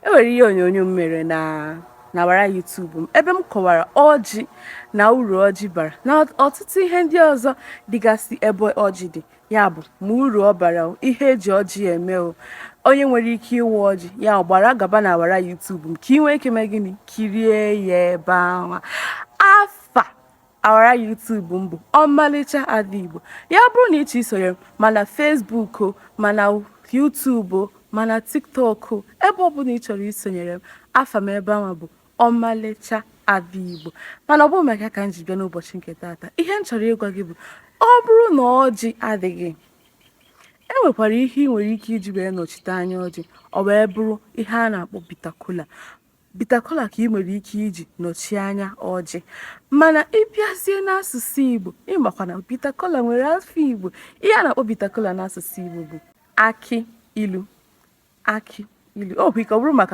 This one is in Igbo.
E nwere ihe onyonyo m mere na n'awara YouTube m ebe m kọwara ọjị na uru ọjị bara na ọtụtụ ihe ndị ọzọ dịgasị ebe ọjị dị, ya bụ ma uru ọ bara o, ihe eji ọjị eme o, onye nwere ike ịwa ọjị ya gbara gaba na awara YouTube m ka ị nwee ike mee gịnị, kirie ya ebe ahụ. Afa awara YouTube m bụ Ọmalịcha Ada Igbo. Ya bụrụ na ị chọọ isonyere m mana Facebook o, mana YouTube o, mana TikTok o, ebe ọ bụla ị chọrọ isonyere m, afa m ebe ahụ bụ Ọmalịcha Ada Igbo. Mana ọ bụghị maka ka m ji bịa n'ụbọchị nke taata. Ihe m chọrọ ịgwa gị bụ, ọ bụrụ na ọjị adịghị, e nwekwara ihe ị nwere ike iji wee nọchite anya ọjị, ọ wee bụrụ ihe a na-akpọ bitter kola. Bitter kola ka ị nwere ike iji nọchie anya ọjị. Mana ị bịazie n'asụsụ Igbo, ị makwa na bitter kola nwere afa Igbo. Ihe a na-akpọ bitter kola n'asụsụ Igbo bụ akị ilu. Akị ilu. O nwekwa ike ọ bụrụ maka